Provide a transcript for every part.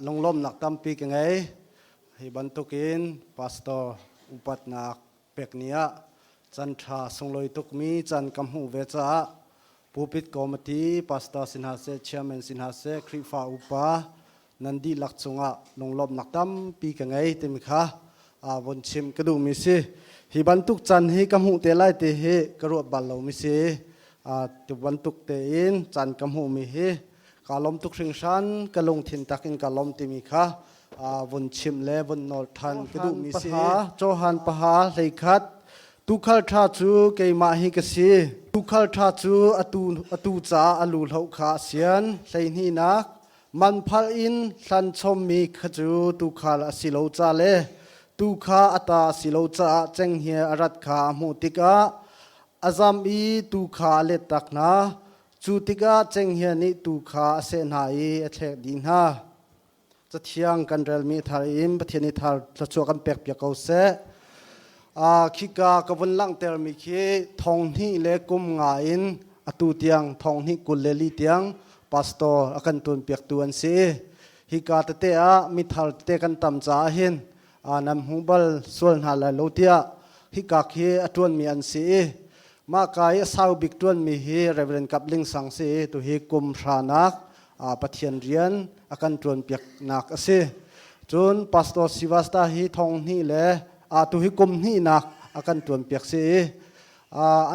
Lunglawmnak tampi ka ngei. Hi bantukin pastor upatnak pek ni ah chan ṭha sunglawi tukmi chan ka hmuh ve caah pulpit committee pastor si hna seh, chairman si hna seh, Khrihfa upa nan dihlak cungah lunglawmhnak tampi ka ngei timi kha von chim ka duhmi si. Hi bantuk chan hi ka hmuh te lai ti hi ka ruat bal lomi si. Tu bantuk tein chan ka hmuhmi hi ka lawm tuk hringhran, ka lungthin takin ka lawm timi kha vun chim le vun nawl ṭhan ka duhmi si. Johan paha 11. Tuukhal ṭha cu keimah hi ka si. Tuukhal ṭha cu atu caah a lu hloh kha a sian. 12nak. Man phalh in hlan chommi kha cu tuukhal a si lo ca le tuu kha a ta a si lo caah cenghngia a rat kha a hmuh tikah a zam i tuu kha a let tak hna. Cu tikah cenghngia nih tuu kha a seh hna i a thlek dih hna. Cathiang kan relmi thar in Pathian nih thar thluachuah kan pek piak ko seh. Khika ka vun langhtermi khi thong hnih le kum nga in atu tiang 2024 tiang pastor a kan tuan piaktu an si. Hika tete ah mithar tete kan tam caah hin nan hmu bal sual hna lai lo tiah hika khi a tuanmi an si i mah ka i a sau bik tuanmi hi Reverend Kap Ling Sang si i tu hi kum hranak Pathian rian a kan ṭuanpiaknak a si. Cun Pastor Sivasta hi thong hnih le tu hi kum hnihnak a kan ṭuanpiak si i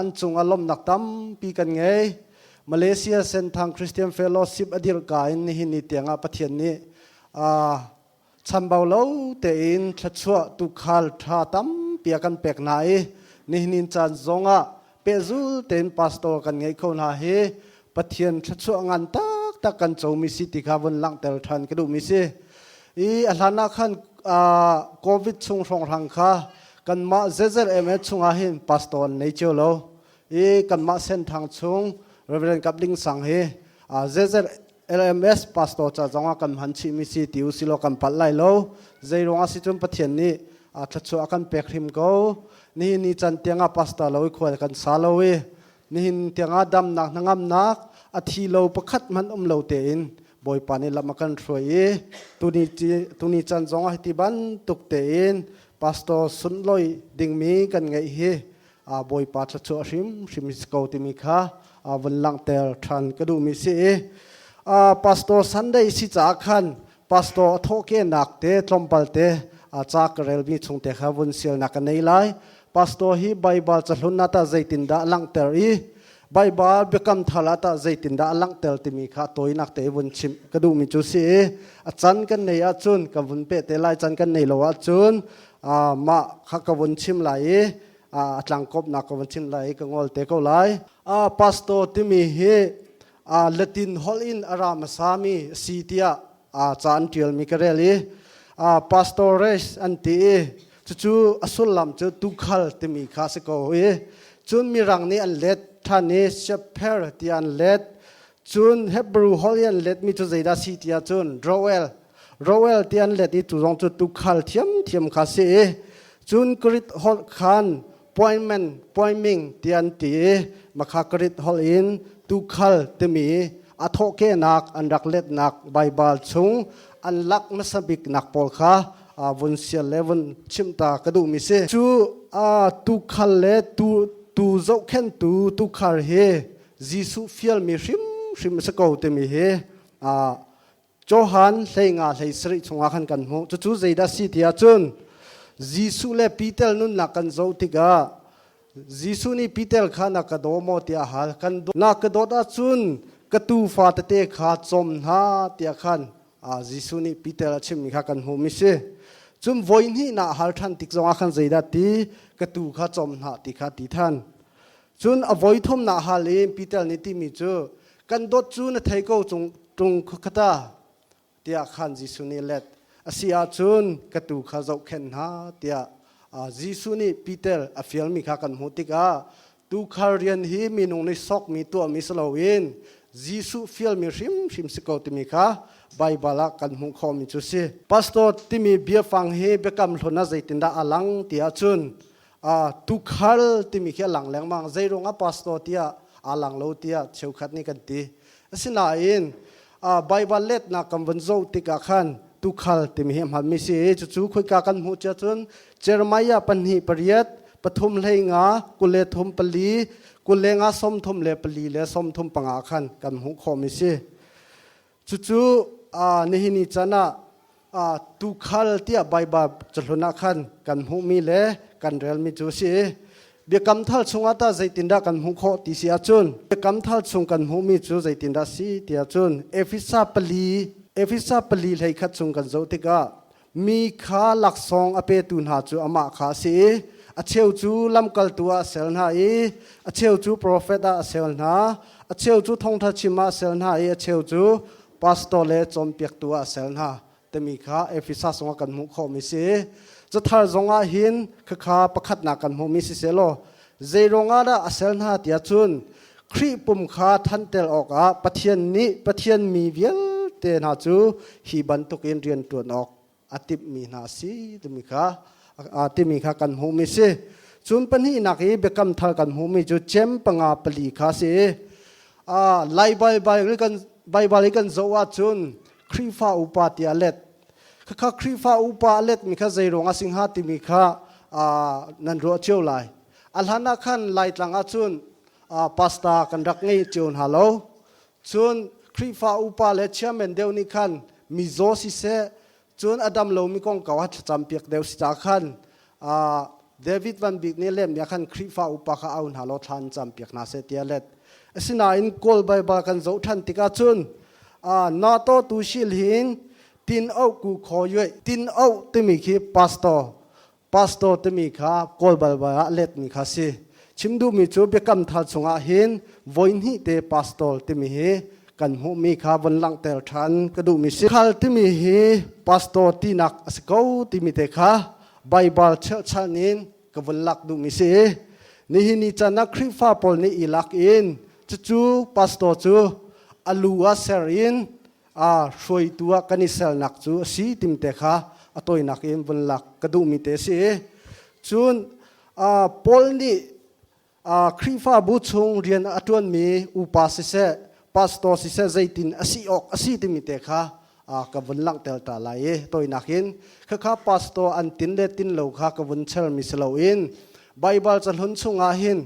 an cung ah lawmhnak tampi kan ngei. Malaysia Senthang Christian Fellowship a dirka in nihin ni tiangah Pathian nih chambau lo tein thluachuah tuukhal ṭha tampi a kan pek hna i nihin caan zongah pehzul tein pastor kan ngei kho hna hi Pathian thluachuah ngan taktak kan comi si ti kha vun langhter ṭhan ka duhmi si. I a hlan ah khan COVID chung hrawnghrang kha kanmah ZZMA chungah hin pastor an nei cio lo. I kanmah Senthang chung Reverend Kap Ling Sang hi ZZLMS pastor ca zongah kan hman chihmi si ti u silaw kan palh lai lo. Zei ruangah si cun Pathian nih thluachuah a kan pek hrim ko. Nihin ni can tiangah pastor lo i khual kan sa lo i nihin tiangah damnak hnangamnak a thi lo pakhat hmanh um lo tein Bawipa nih lam a kan hruai i tuni tuni can zongah hiti bantuk tein pastor sunlawih dingmi kan ngeih hi Bawipa thluachuah hrimhrim si ko timi kha vun langhter ṭhan ka duhmi si i pastor Sunday si caah khan pastor a thawhkehnak te tlawmpal te ca ka relmi chung te kha vun sialnak ka nei lai. Pastor hi Baibal cahlun ah tah zeitindah a langhter i Baibal biakam thar ah tah zeitindah a langhter timi kha tawinak te vun chimh ka duhmi cu si i a can kan nei ahcun ka vun peh te lai, can kan nei lo ahcun mah kha ka vun chim lai i a tlangkawpnak ka vun chim lai i ka ngol te ko lai. Pastor timi hi Latin holh in a ra hmasami si tiah ca an ṭialmi ka rel i pastores an ti i cucu a sullam cu tuukhal timi kha a si ko i cun mirang nih an let ṭhan i shepherd tiah an let. Cun Hebrew holh i an letmi cu zeidah si tiah cun Roel, Roel ti an let i cu zong cu tuukhal thiamthiam kha si i cun Greek holh khan poimen, poiming ti an ti i makha Greek holh in tuukhal timi a thawhkehnak an rak letnak Baibal chung an lak hmasa biknak pawl kha vun sial le vun chimh ta ka duhmi si. Cu tuukhal le tu tu zohkhenhtu tuukhal hi Jesuh fialmi hrimhrim a si ko timi hi Johan 15 17 chungah khan kan hmuh. Cucu zeidah si ti ahcun Jesuh le Peter nunnak kan zoh tikah Jesuh nih Peter kha na ka daw maw tiah a hal. Kan na ka dawt ahcun ka tuufa tete kha cawm hna tiah khan Jesuh nih Peter a chimmi kha kan hmuhmi si. Cun voi hnih na hal ṭhan tik zongah khan zeidah ti ka tuu kha cawm hna ti kha ti than. Cun a voi thum na hal i Peter nih timi cu kan dawt cu na thei ko cung ṭung khata tiah khan Jesuh nih let. A si ahcun ka tuu kha zohkhenh hna tiah Jesuh nih Peter a fialmi kha kan hmuh tikah tuukhal rian hi minung nih sokmi tuahmi si loin Jesuh fialmi hrimhrim si ko timi kha Baibal ah kan hmuh khawhmi cu si. Pastor timi biafang hi biakam hlun ah zeitindah a lang ti ahcun tuukhal timi khi a lang lengmang. Zeiruangah pastor tiah aa lang lo tiah cheukhat nih kan ti. Asinain Baibal letnak kan vun zoh tikah khan tukhal timi hi hmanmi si i cucu khoika kan hmuh cia cun Jeremiah pahnih pariat pathum hlei nga 23 pali 25 34 le 35 khan kan hmuh khawhmi si. Cucu nihin ni can ah tukhal tiah Baibal cahlun ah khan kan hmuhmi le kan relmi cu a si. Biakam thar chungah tah zeitindah kan hmuh khawh ti si ahcun Biakam thar chung kan hmuhmi cu zeitindah si ti ahcun Efesa pali Efesa pali hlei khat chung kan zoh tikah mi kha laksawng a petu hna cu amah kha a si i a cheu cu lamkaltu ah a sel hna i a cheu cu profet ah a sel hna a cheu cu thawngṭha chim ah a sel hna i a cheu cu pastor le cawnpiaktu ah a sel hna timi kha Efesa zongah kan hmuh khawhmi si. Cathar zongah hin khakha pakhatnak kan hmuhmi si selaw zei ruangah dah a sel hna tiah cun Khrih pum kha thantel awkah Pathian nih Pathian mi vialte hna cu hi bantukin rian ṭuan awk a timhmi hna a si timi kha timi kha kan hmuhmi si. Cun pahnihnak i biakam thar kan hmuhmi cu cem panga pali kha si. Lai Baibal kan Baibal i kan zoh ahcun Khrihfa upa tiah let. Khakha Khrihfa upa a letmi kha zeiruang a si hnga timi kha nan ruah cio lai. A hlan ah khan Laitlang ahcun pastor kan rak ngei cio hna lo. Cun Khrihfa upa le chairman deuh nih khan mizaw siseh cun a dam lomi kongkau ah thlacam piak deuh si ca khan David Van Bik nih lemmi ah khan Khrihfa upa kha au hna law thla an cam piak hna seh tiah let. Asinain Kawl Baibal kan zoh ṭhan tikah cun NATO tu shil hin tin oh ku kho yue tin oh timi khi pastor pastor timi kha Kawl Baibal ah letmi kha si. Chim duhmi cu biakam thar chungah hin voihnih te pastor timi hi kan hmuhmi kha von langhter ṭhan ka duhmi si. Khal timi hi pastor tinak a si ko timi te kha Baibal cherhchan in ka vun lak duhmi si. Nihin ni caan ah Khrihfa pawl nih i lak in cucu pastor cu a lu ah ser in a hruaitu ah kan i selnak cu a si tim te kha a tawinak in vun lak ka duhmi te a si. Cun Paul nih Khrihfabu chung rian a ṭuanmi upa siseh, pastor siseh zeitin a si awk a si timi te kha ka vun langhter ta lai i tawinak in khakha pastor an tin le tin lo kha ka vun chermi si loin Baibal cahlun chungah hin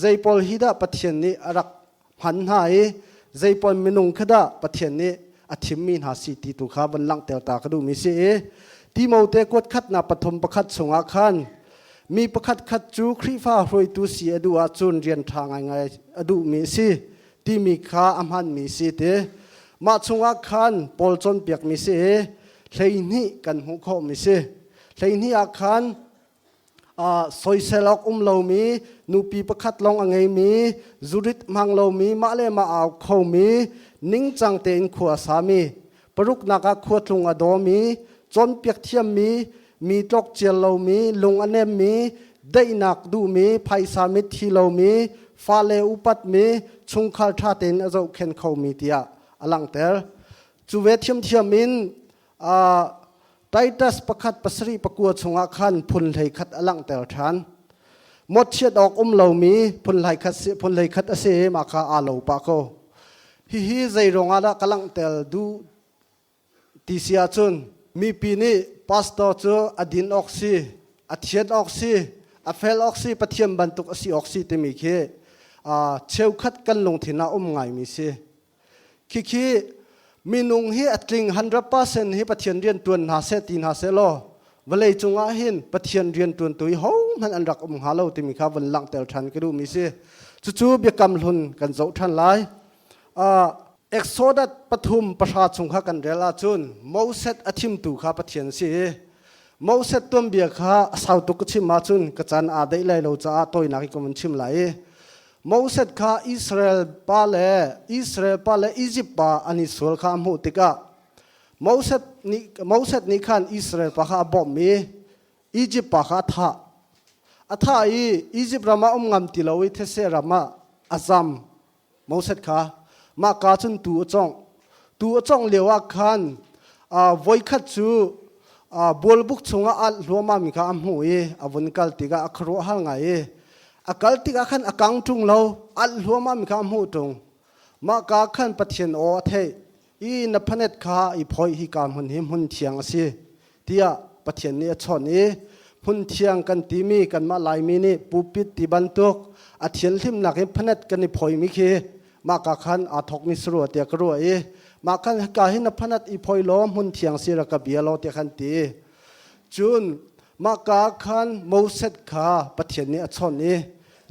zei pawl hi dah Pathian nih a rak hman hna i zei pawl minung kha dah Pathian nih a thimmi hna si ti tu kha van langhter ta ka duhmi si i Timote kuat khatnak pathum pakhat chungah khan mi pakhat khat cu Khrihfa hruaitu si a duh ahcun rian ṭha ngaingai a duhmi a si timi kha a hmanmi si ti mah chungah khan Paul cawnpiakmi si i 12 kan hmuh khawhmi si 12 ah khan Soisel awk um lomi, nupi pakhat lawng a ngeimi, zurit hmang lomi, mah le mah au khomi, ningcang tein khua a sami, paruknak ah khuatlung a dawmi, cawnpiak thiammi, mi tlokcial lomi, lung a nemmi, daihnak duhmi, phaisa mit thi lomi, fale upatmi, chungkhar ṭha tein a zohkhenh khomi tiah a langhter. Cu ve thiamthiam in Titus pakhat pasarih pakua chungah khan phun hlei khat a langhter ṭhan. Mawtchiat awk um lomi phun hlei khat phun hlei khat a si i mah kha aa lo pah ko. Hihi zei ruangah dah ka langhter duh ti si ahcun mipi nih pastor cu a din awk si, a thian awk si, a fel awk si, Pathian bantuk a si awk si timi khi cheukhat kan lungthin ah um ngaimi si. Khikhi minung hi a tling 100% hi Pathian rian tuan hna seh ti hna seh law vawlei cungah hin Pathian rian tuantu hi hohmanh an rak um hnga lo timi kha vun langhter ṭhan ka duhmi si. Cucu biakam hlun kan zoh ṭhan lai. Exodus pathum pahra chung kha kan rel ahcun Moses a thimtu kha Pathian si i Moses tuanbia kha a sau tuk ka chim ahcun ka caan aa deih lai lo caah tawinak i ka vun chim lai i Moses kha Israel pa le Israel pa le Izipt pa an i sual kha a hmuh tikah Moses nih Moses nih khan Israel pa kha a bawmh i Izipt pa kha a thah. A thah i Izipt ram ah um ngam ti lo i thetse ram ah a zam. Moses kha mah ka cun tuu a cawngh. Tuu a cawngh lio ah khan voikhat cu bualbuk chungah alh hluahmahmi kha a hmuh i a vun kal tikah a khuaruahhar ngai i A kal tikah khan a kang ṭung lo, alh hluahmahmi kha a hmuh ṭung. Mah ka khan Pathian aw a theih. I na phanet kha i phoih hi ka hmun hi hmun thiang a si tiah Pathian nih a chawnh i hmun thiang kan timi kanmah Laimi nih pulpit ti bantuk a thianhlimnak in phanet kan i phoimi khi mah ka khan aa thawkmi si rua tiah ka ruah i mah khan hika hin na phanat i phoi law hmun thiang si rak ka bia law tiah khan ti. Cun mah ka khan Moses kha Pathian nih a chawnh i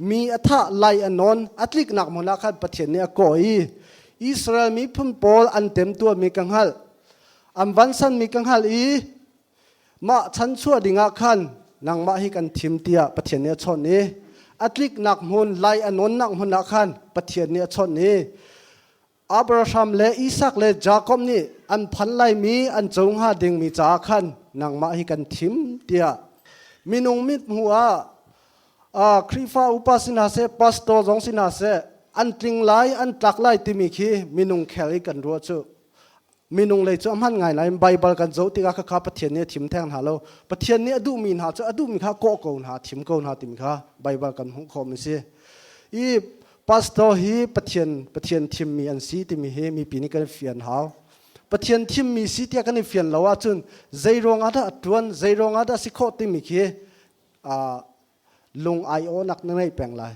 mi a thah lai a nawn a tliknak hmun ah khan Pathian nih a kawh i Israel miphun pawl an temtuarmi ka hngalh an vansanmi ka hngalh i mah chanchuah dingah khan nangmah hi kan thim tiah Pathian nih a chawnh i a tliknak hmun lai a nawnnak hmun ah khan Pathian nih a chawnh i Abraham le Isak le Jakob nih an phan laimi an co hnga dingmi caah khan nangmah hi kan thim tiah minung mit hmuh ah Khrihfa upa si hna seh pastor zong si hna seh an tling lai an tlak lai timi khi minung khel i kan ruah cu minung lei cu a hman ngai nain Baibal kan zoh tikah khakha Pathian nih a thim theng hna lo. Pathian nih a duhmi hna cu a duhmi kha kawh ko hna, thim ko hna timi kha Baibal kan hmuh khawhmi si. I pastor hi Pathian Pathian thimmi an si timi hi mipi nih kan fian hau. Pathian thimmi si tiah kan i fian lo ahcun zei ruangah dah a ṭuan, zei ruangah dah a si khawh timi khi lung aiawhnak na ngeih peng lai.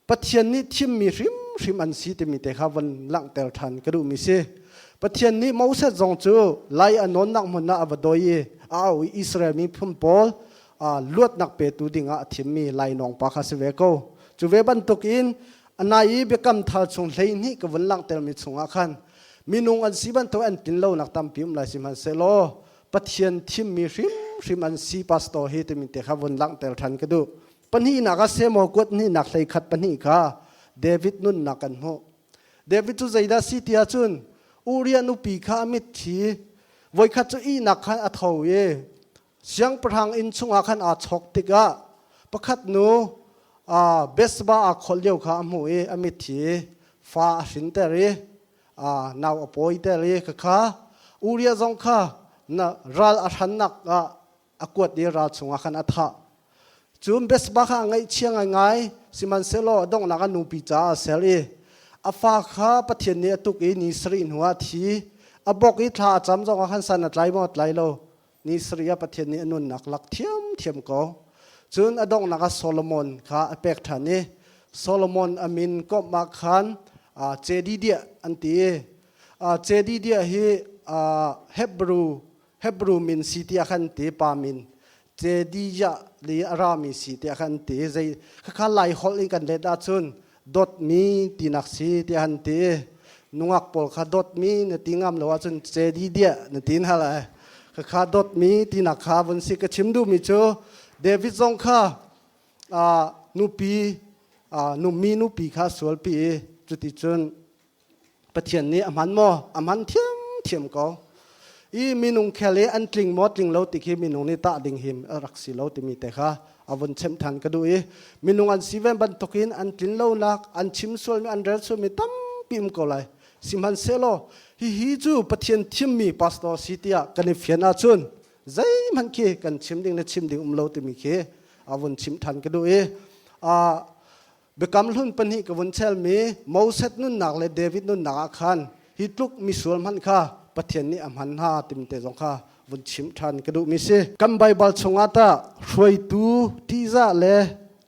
Pathian nih thimmi hrimhrim an si timi te kha von langhter ṭhan ka duhmi si. Pathian nih Moses zong cu lai a nawnnak hmun ah a va dawi i a auh i Israel miphun pawl luatnak petu dingah a thimmi lainawng pa kha si ve ko. Cu ve bantukin a nai i biakam thar chung 12 ka vun langhtermi chungah khan minung an si bantuk an tlin lonak tampi um lai sihmanhsehlaw Pathian thimmi hrimhrim an si pastor hi timi te kha vun langhter ṭhan ka duh. Pahnihnak ah Samuel kuat hnihnak 11 pahnih kha David nunnak kan hmuh. David cu zeidah si ti ahcun Uriah nupi kha a mitthi voikhat cu ihnak khan a tho i siangpahrang inn chungah khan aa chawk tikah pakhat nu Bathsheba aa kholh lio kha a hmuh i a mitthi fa a hrinter i nau a pawiter i khakha Uriah zong kha na ral a hrannak ah a kuat i ral chungah khan a thah. Cun Bathsheba kha a ngaihchia ngaingai, sihmanhsehlaw a donghnak a nupi caah a ser i a fa kha Pathian nih a tuk i ni sarih hnuah a thi. A bawk i thla a cam zongah khan san a tlai maw a tlai lo. Ni sarih ah Pathian nih a nunnak lak thiamthiam ko. Cun a donghnak ah Solomon kha a pek ṭhan i Solomon a min komh ah khan Jedidiah an ti i Jedidiah hi Hebrew Hebrew min si tiah khan ti pa min Jedijah li a rami si tiah khan ti zei khakha lai holh in kan let ahcun dawtmi tinak si tiah han ti nungak pawl kha dawtmi na ti ngam lo ahcun Jedidiah na ti hna lai khakha dawtmi tinak kha vun si ka chim duhmi cu David zong kha nupi numi nupi kha sualpi i cuticun Pathian nih a hman maw? A hman thiamthiam ko. I minung khel i an tling maw tling lo ti khi minung nih tah ding him a rak si lo timi te kha a vun chimh than ka duh i minung an si ve bantukin an tlin lonak an chim sualmi an rel sualmi tampi um ko lai. Sihmanhsehlaw hihi cu Pathian thimmi pastor si tiah kan i fian ahcun zeihmanh khi kan chim ding le chim ding um lo timi khi a vun chimh than ka duh i Biakam hlun pahnih ka vun chelmi Moses nunnak le David nunnak ah khan hi tluk misual hmanh kha Pathian nih a hman hna timi te zong kha vun chim ṭhan ka duhmi si. Kan Baibal chungah tah hruaitu ṭihzah le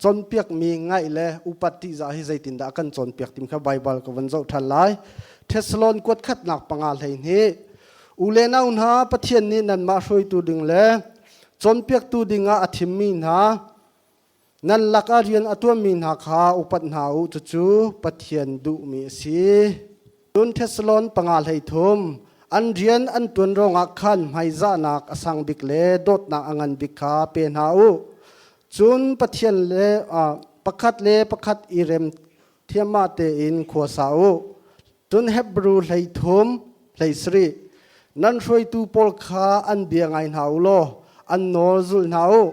cawnpiakmi ngaih le upat ṭihzah hi zeitindah a kan cawnpiak timi kha Baibal ka vun zoh ṭhan lai. Thessalon kuat khatnak panga 12 U le nau hna Pathian nih nanmah hruaitu ding le cawnpiaktu dingah a thimmi hna Nan lakah rian a tuanmi hna kha upat hna u, cucu Pathian duhmi a si. Cun Thessalon panga 13 an rian an ṭuan ruangah khan hmaizahnak a sang bik le dawtnak a ngan bik kha pe hna u. Cun Pathian le pakhat le pakhat i rem thiammah tein khua sa u. Cun Hebru 13 17 nan hruaitu pawl kha an bia ngai hna u law an nawl zul hna u.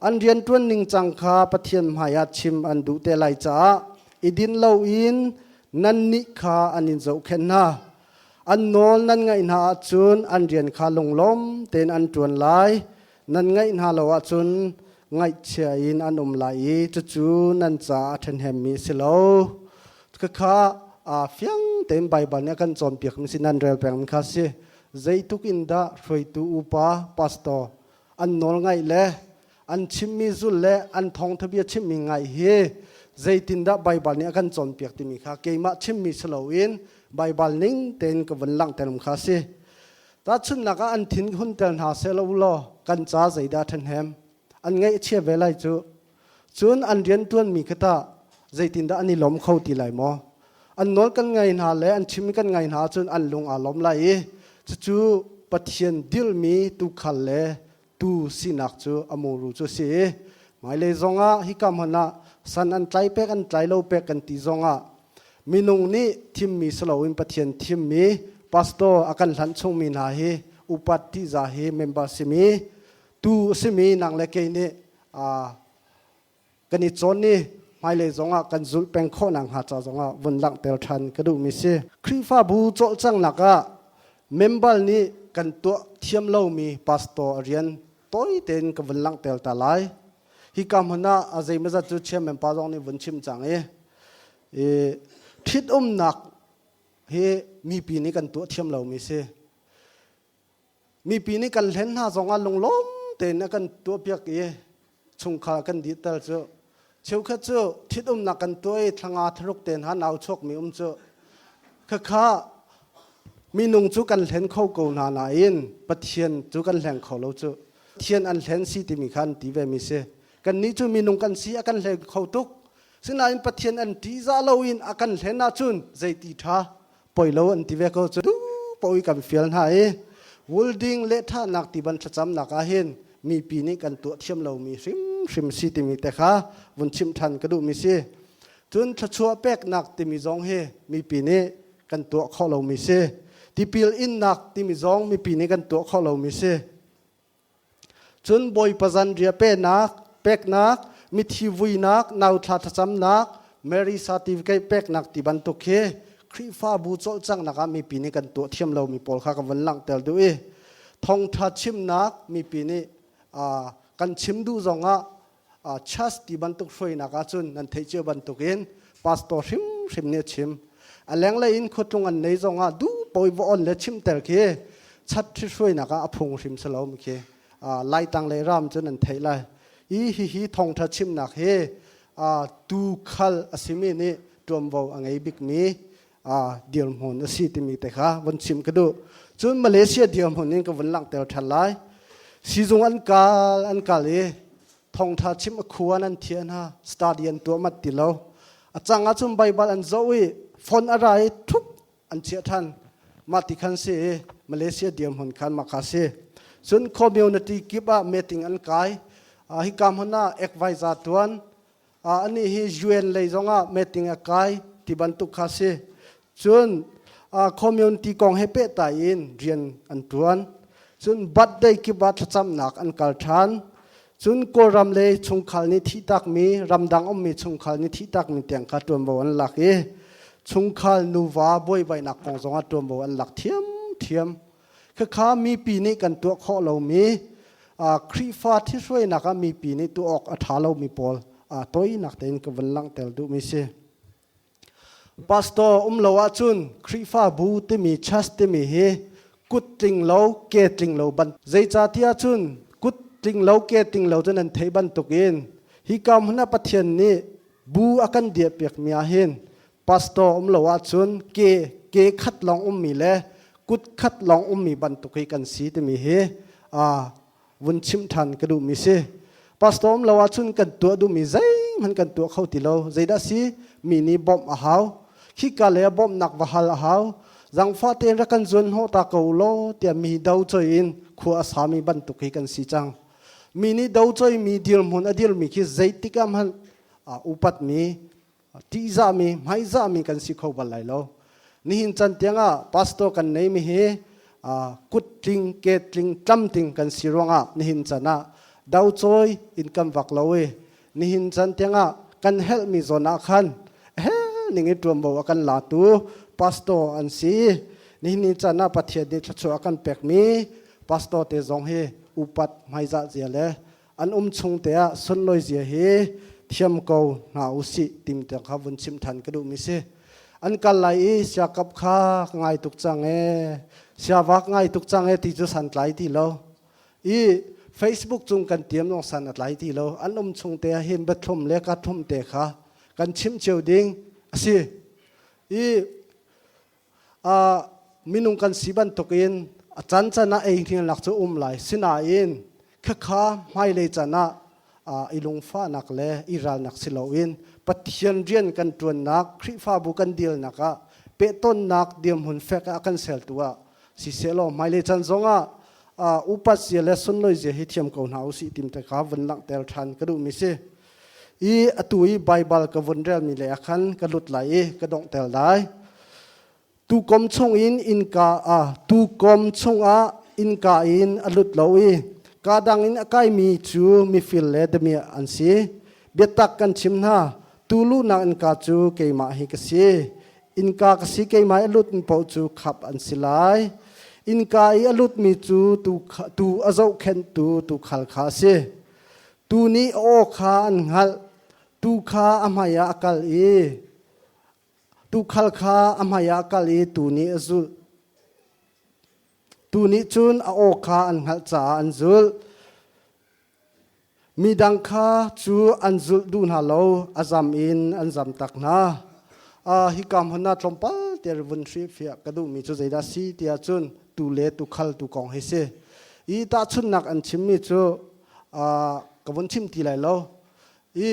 An rianṭuan ningcang kha Pathian hmaiah chim an duh te lai caah i din loin nannih kha an in zohkhenh hna. An nawl nan ngaih hna ahcun an rian kha lunglawm tein an ṭuan lai. Nan ngaih hna lo ahcun ngaihchia in an um lai i cucu nan caah a ṭhahnemmi a si lo. Khakha fiang. tein Baibal nih a kan cawnpiak mi si nan rel peng mi kha si. Zeitluk in dah hruaitu upa pastor an nawl ngaih le an chimmi zul le an thawngthabia chimmi ngaih hi zeitindah Baibal nih a kan cawnpiak timi kha keimah chimmi si loin Baibal ning tein ka vun langhter kha si. Tahchunhnak ah an thin hun tel hna seh lo law kan ca zeidah ṭhahnem an ngaih a chia ve lai cu. Cun an rianṭuanmi kha tah zeitindah an i lawm kho ti lai maw? An nawl kan ngai hna le an chimmi kan ngai hna ahcun an lung aa lawm lai i cucu Pathian dirhmi tuukhal le tuu sinak cu a muru cu a si i hmailei zongah hika hmun ah san an tlai pek an tlai lo pek kan ti zongah minung nih thimmi si loin Pathian thimmi pastor a kan hlanh chungmi hna hi upat tihzah hi member simi tu a simi nang le kei nih kan i cawn i hmailei zongah kan zulh peng khawh nakhnga ca zongah vun langhter ṭhan ka duhmi si. Khrihfabu cawlcanghnak ah member nih kan tuah thiam lomi pastor a rian tawi tein ka vun langhter ta lai. Hika hmun ah a zeimawzat cu chairman pa zong nih vun chim cang i ṭhitumnak hi mipi nih kan tuah thiam lomi si. Mipi nih kan hlen hna zongah lunglawm tein a kan tuahpiak i chungkhar kan dihter cu cheukhat cu ṭhitumnak kan tuah i thlanga tharuk te hna nau chuakmi um cu khakha minung cu kan hlen kho ko hna nain Pathian cu kan hleng kho lo cu. Pathian an hlen si timi kha an ti ve mi si. Kannih cu minung kan si a kan hlen kho tuk. Sinain Pathian an ṭihzah loin a kan hlen ahcun zeiti ṭha poi lo an ti ve ko cu poi kan fial hna i wulding lehthahnak ti ban thlacamnak ah hin mipi nih kan tuah thiam lomi hrimhrim si timi te kha vun chim ṭhan ka duhmi si. Cun thluachuah peknak timi zong hi mipi nih kan tuah khawh lomi si. Tipil innak timi zong mipi nih kan tuah khawh lomi si. Cun Bawipa zanriah peknak, peknak, mithi vuinak, nauthla thlacamnak, Mary certificate peknak ti bantuk hi Khrihfabu cawlcanghnak ah mipi nih kan tuah thiam lomi pawl kha ka vun langhter duh i thawngṭha chimnak mipi nih kan chim duh zongah church ti bantuk hruainak ahcun nan theih cio bantukin pastor hrimhrim nih a chim. A lenglei in khuatlung an nei zongah duh pawi va on le chimter khi chat hruainak ah a phung hrim si lo mi khi laitang le ram cun an theih lai. I hihi thawngṭha chimnak hi tuukhal a simi nih ṭuanvo a ngei bikmi dirhmun a si timi te kha vun chim ka duh. Cun Malaysia dirhmun in ka vun langhter ṭhan lai. Sizung an kal an kal i thawngṭha chim a khuan an thian ha study an tuah mat ti lo. A cang ahcun Baibal an zoh i phone a ra i thup an chiah ṭhan. Mah ti khan si i Malaysia dirhmun khan mah kha si. Cun community kip ah meeting an kai. Hika hmun ah advisor tuan anih hi UN lei zongah meeting a kai ti bantuk kha si. Cun community kong he pehtlai in rian an ṭuan. Cun birthday kip ah thlacamnak an kal ṭhan. Cun Kawlram lei chungkhal nih thihtakmi, ramdang ummi chungkhal nih thihtakmi tiang kha ṭuanvo an lak i chungkhal nuva buaibainak kong zongah ṭuanvo an lak ṭhiamṭhiam. Khakha mipi nih kan tuah khawh lomi Khrihfa thihruainak ah mipi nih tuah awk a ṭha lomi pawl toinak tein ka vun langhter duhmi si. Pastor um lo ahcun Khrihfabu timi church timi hi kut tling lo ke tling lo ban zeicahtiah cun kut tling lo ke tling lo cu nan theih bantukin hika hmun ah Pathian nih bu a kan diahpiakmi ah hin pastor um lo ahcun ke ke khat lawng ummi le kut khat lawng ummi bantuk hi kan si timi hi vun chimh ṭhan ka duhmi si. Pastor um lo ahcun kan tuah duhmi zeihmanh kan tuah kho ti lo. Zeidah si? Mi nih bawmh a hau. Khika le bawmhnak va hal a hau. Zangfah tein rak kan zuan hnawh ta ko law tiah mi do choi in khua a sami bantuk hi kan si cang. Mi nih do choimi dirhmun a dirmi khi zeitik ah hmanh upatmi ṭihzahmi hmaizahmi kan si kho bal lai lo. Nihin can tiangah pastor kan neimi hi kut tling ke tling tlamtling kan si ruangah nihin can ah docawi in kan vak lo i nihin can tiangah kan helhmi zawn ah khan hel ning i ṭuanvo a kan latu pastor an si. Nihin ni can ah Pathian nih thluachuah a kan pekmi pastor te zong hi upat hmaizah zia le an um chung te ah sunlawi zia hi thiam ko hna usih tim tiang kha vun chim than ka duhmi si. An kal lai i siakap kha ka ngai tuk cang ee, siavak ngai tuk cang ee ti cu santlai ti lo. I Facebook cung kan tiam zong san a tlai ti lo. An um chung te ah hin biathlum le kathlum te kha kan chimh cio ding a si. I minung kan si bantukin a can can ah ei hnialnak cu um lai. Sinain khakha hmailei can ah i lungfahnak le i ralnak si loin Pathian rian kan ṭuannak Khrihfabu kan dilnak ah pehtonnak dirhmun fek ah kan seltu ah sisehlaw hmailei can zongah upat zia le sunlawi zia hi thiam ko hna usih tim te kha vun langhter ṭhan ka duhmi si. I atu i Baibal ka vun relmi le ah khan ka lut lai i ka donghter lai. Tukom chungin innka ah tukom chungah innka in a lut lo i kaa dang in a kaimi cu mifir le damiah an si. Biatak kan chim hna, tu luhnak innka cu keimah hi ka si. Innka ka si keimah i a lutmi paoh cu khap an si lai. Innka i a lutmi cu tu a zohkhenhtu tuukhal kha a si. Tuu nih a aw kha an hngalh. Tuu kha a hmaiah a kal i tuukhal kha a hmaiah a kal i tuu nih a zulh. Tuu nih cun a aw kha an hngalh caah an zulh. Midang kha cu an zulh duh hna lo, a zam in an zam tak hna. Hika hmun ah tlawmpal te vun hrilhfiah ka duhmi cu zeidah si tiah cun tu le tukhal tu kong hi si. I tahchunhnak an chimmi cu ka vun chim ti lai lo. I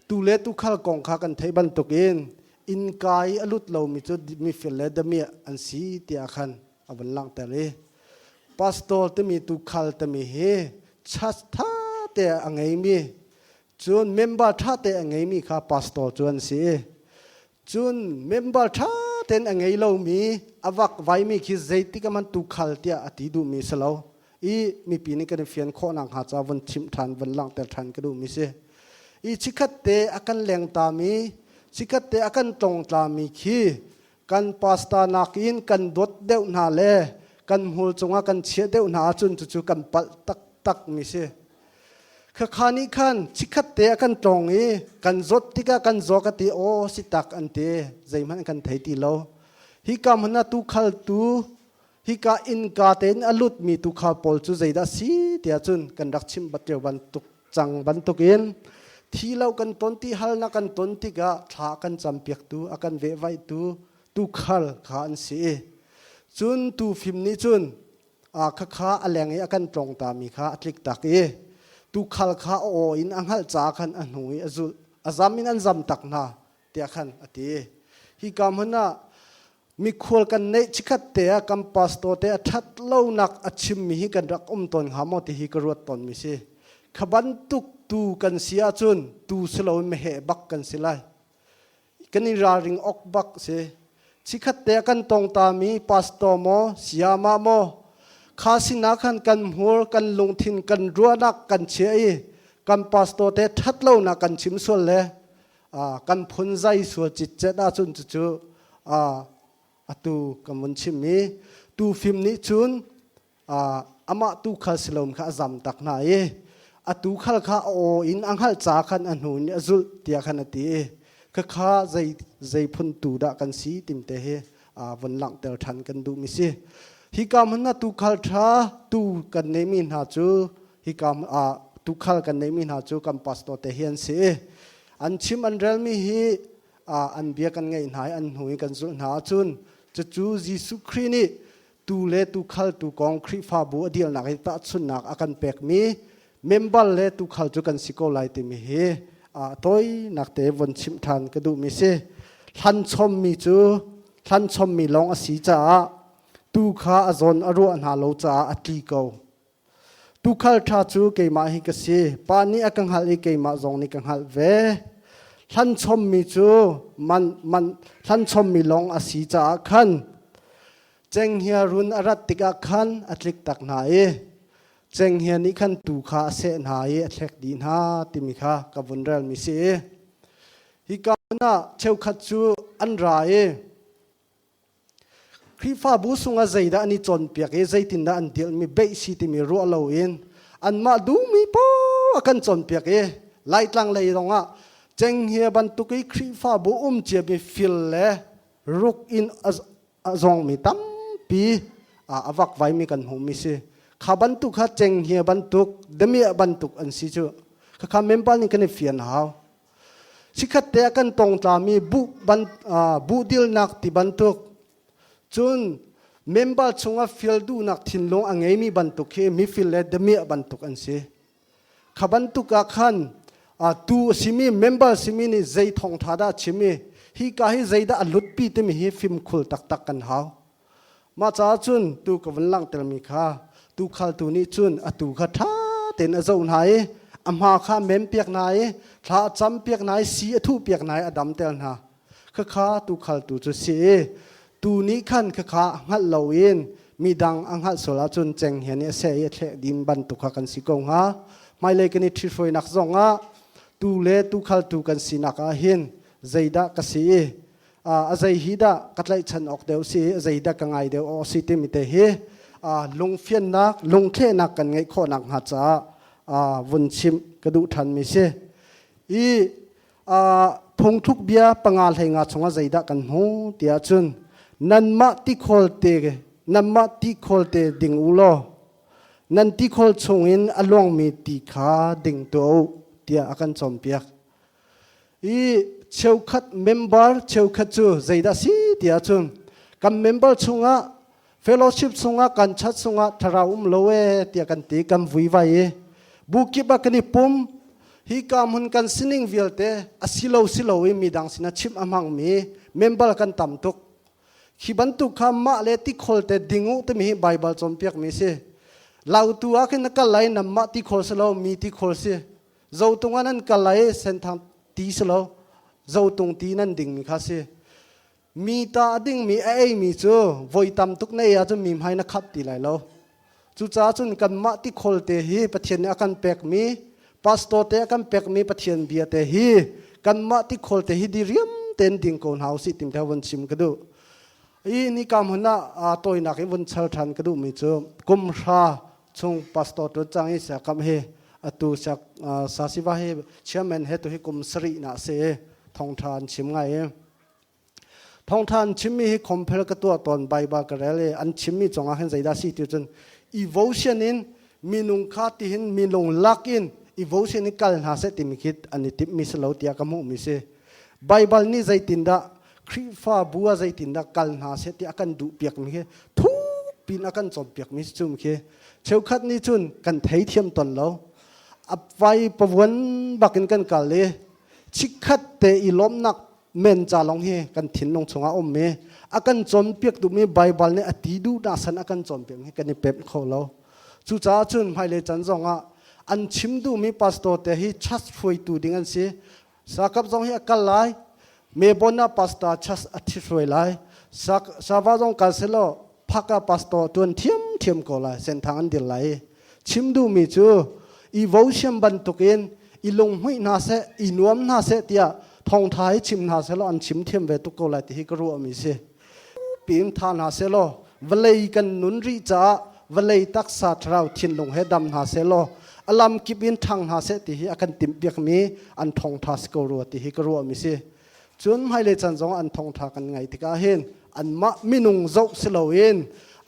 tu le tukhal kong kha kan theih bantukin innka i a lut lomi cu mifir le damiah an si tiah khan a vun langhter i pastor timi tukhal timi hi church tha te a ngeimi cun member tha te a ngeimi kha pastor cu an si. Cun member ṭha tein a ngei lomi a vak vaimi khi zeitik ah tukhal tiah a ti duhmi si lo i mipi nih kan i fian khawh nakhnga ca vun chimh ṭhan vun langhter ṭhan ka duhmi si. I chikhat te a kan lengtami chikhat te a kan tlongtlami khi kan pastor nakin kan dawt deuh hna le kan hmur cungah kan chiah deuh hna ahcun cucu kan palh taktak mi si. Khakha nih khan chikkhat te a kan tlawng i kan zawt tikah kan zaw ka ti aw si tak an ti zeihmanh kan thei ti lo. Hika hmun ah tuukhal tu hika innka tein a lutmi tuukhal pawl cu zeidah si tiah cun kan rak chim bat bantuk cang bantukin thi lo kan ton ti halnak kan ton tikah thla kan campiaktu a kan vehvaihtu tuukhal kha an si. Cun tuufim nih cun khakha a leng i a kan tlong tami kha a tlik tak i tuukhal kha a aw in a hngalh caah khan a hnu i a zulh a zam in an zam tak hna tiah khan a ti. Hika hmun ah mikhual kan neih chikhat te ah kan pastor te a ṭhat lonak a chimmi hi kan rak um tawn hnga maw ti hi ka ruat tawnmi si. Kha bantuk tu kan si ahcun tu si loin meheh bak kan si lai. Kan i ralring awk bak si. Chikhat te kan tong tami pastor maw sayama maw kha sinah khan kan hmur kan lungthin kan ruahnak kan chia i kan pastor te ṭhat lonak kan chim sual le kan phun zai sual citcet ahcun cucu atu kan vun chim i tu fim nih cun amah tuukhal si loin kha a zam tak hna i a tuukhal kha a aw in a hngalh ca khan a hnu in a zulh tiah khan a ti i khakha zei zei phun tu dah kan si timte hi vun langhter ṭhan kan duhmi si. Hika hmun ah tuukhal ṭha tu kan neihmi hna cu hika ah tuukhal kan neihmi hna cu kan pastor te hi an si i an chim an relmi hi an bia kan ngaih hna i an hnu i kan zulh hna ahcun cucu Jesuh Khrih nih tu le tuukhal tu kong Khrihfabu a dialnak in tahchunhnak a kan pekmi member le tuukhal cu kan si ko lai timi hi tawinak te von chimh ṭhan ka duhmi si. Hlanchommi cu hlanchommi lawng a si caah tu kha a zawn a ruah hna lo caah a tli ko. Tuukhal ṭha cu keimah hi ka si. Pa nih a ka hngalh i keimah zong nih ka hngalh ve. Hlanchommi cu man, man, hlanchommi lawng a si caah khan cenghngia run a rat tikah khan a tlik tak hna i cenghngia nih khan tuu kha a seh hna i a thlek dih hna timi kha ka vun relmi si. Hika hmun ah cheukhat cu an ra i Khrihfabu sungah zeidah an i cawnpiak i zeitindah an dirhmi beih si timi ruah loin anmah duhmi poah a kan cawnpiak i Laitlang lei zongah cenghngia bantuk i Khrihfabu um ciami fil le. Ruk in a zawngmi tampi a vakvaimi kan hmuhmi si. Kha bantuk kha cenghngia bantuk, damiah bantuk an si cu. Khakha member nih kan i fian hau. Sikhat te ah kan tongtlami bu ban bu dilnak ti bantuk cun member chungah fil duhnak thinlung a ngeimi bantuk hi mifil le damiah bantuk an si. Kha bantuk ah khan tu a simi member simi nih zei thawngtha dah a chim i hi ka hi zeidah a lutpi timi hi fimkhul taktak kan hau. Mah caah cun tu ka vun langhtermi kha tuukhaltu nih cun a tuu kha ṭha tein a zoh hna i a hma kha a mempiak hna i thla a campiak hna i si a thuhpiak hna i a damter hna. Khakha tuukhaltu cu si i tuu nih khan khakha hngalh loin midang a hngalh sual ahcun cenghngia nih a seh i a thleh ding bantuk kha kan si ko hnga. Hmailei kan i ṭhithruainak zongah tuu le tuukhaltu kan sinak ah hin zeidah ka si i a zei hi dah ka tlaihchan awk deuh si a zei dah ka ngai deuh awk si timi te hi lungfiannak lungthlehnak kan ngeih khawhnak hnga caah vun chimh ka duh ṭhanmi si i phungthluk bia panga hlei nga chungah zeidah kan hmu tiah cun nanmah tikhawl te nanmah tikhawl te ding u law nan tikhawl chungin a luangmi ti kha ding tuah u tiah a kan cawnpiak i cheukhat member cheukhat cu zeidah si tiah cun kan member chungah fellowship chungah kan chat chungah thlarau um lo e tiah kan ti kan vui vai i bu kip ah kan i pum hi ka hmun kan sining vialte a si lo si lo i midang sinah chimh a hmangmi member kan tam tuk khi bantuk kha mah le tikhawl te ding u timi hi Bible cawnpiak mi si lautu ah khin na kal lai nam mah tikhawl si lo mi tikhawl si zotung ah nan kal lai senthang ti si lo zotung ti nan ding mi kha si Mi ta a dingmi a eimi cu voi tam tuk na ei ahcun mi hmai na khap ti lai lo. Cucaah cun kanmah tikhawl te hi Pathian nih a kan pekmi, pastor te a kan pekmi Pathian bia te hi kanmah tikhawl te hi diriam tein ding ko hna usih tim te vun chim ka duh. I ni ka hmun ah tawinak in vun chal ṭhan ka duhmi cu kum hra chung pastor ṭuan cang i siakam hi atu siak sasiva hi chairman he tu hi kum sarih na si i thawngṭha an chim ngai i Thawngṭha an chimmi hi compare ka tuah tawn Bible ka rel i an chimmi cungah hin zeidah si ti cun evotion in minung kha tihin minung lak in evotion in kal hna seh timi khi an i timhmi si lo tiah ka hmuhmi si. Bible nih zeitindah Khrihfabu ah zeitindah kal hna seh ti a kan duhpiakmi khi thuk pin a kan cawnpiakmi si cu khi cheukhat nih cun kan theithiam ton lo. A vai pavuan bakin kan kal i chikkhat te i lawmhnak men ca lawng hi kan thinlung chungah um i a kan cawnpiak duhmi Baibal nih a ti duhnak san a kan cawnpiak hi kan i pemh kho lo. Cucaah cun hmailei chan zongah an chim duhmi pastor te hi church hruaitu ding an si. Sakap zong hi a kal lai. Mebon ah pastor church a thi hruai lai. Sava zong kal selaw phaka pastor tuan thiam thiam ko lai. Senthang an dir lai. Chim duhmi cu i vosiam bantukin i lunghmuih hna seh, i nuam hna seh tiah thawngtha hi chim hna seh law an chim thiam ve tuk ko lai ti hi ka ruahmi si. Pim tha hna seh law vawlei kan nun rih caah vawlei taksa thlarau thinlung he dam hna seh law a lam kip in ṭhang hna seh ti hi a kan timhpiakmi an thawngtha si ko rua ti hi ka ruahmi si. Cun hmailei caan zong an thawngṭha kan ngaih tikah hin anmah minung zoh si loin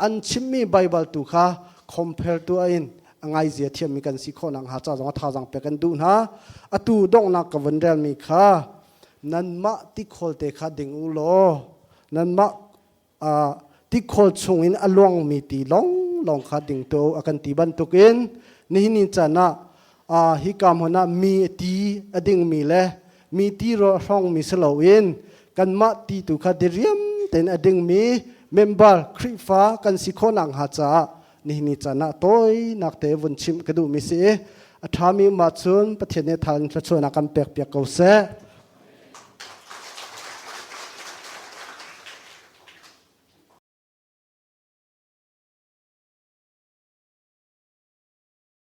an chimmi Baibal tu kha compare tuah in a ngaizia thiammi kan si khawh nakhnga ca zong thazaang pek kan duh hna. Atu donghnak ka vun relmi kha nanmah tikhawl te kha ding u law nanmah tikhawl chungin a luangmi ti lawnglawng kha ding tu a kan ti bantukin nihin ni caan ah hika hmun ah mi ti a dingmi le mi ti hrawngmi si loin kanmah ti tu kha diriam tein a dingmi member Khrihfa kan si khawh nakhnga caah nihin ni caan ah tawinak te vun chimh ka duhmi si i a ṭhami um ahcun Pathian nih tha in thluachuahnak kan pek piak ko seh.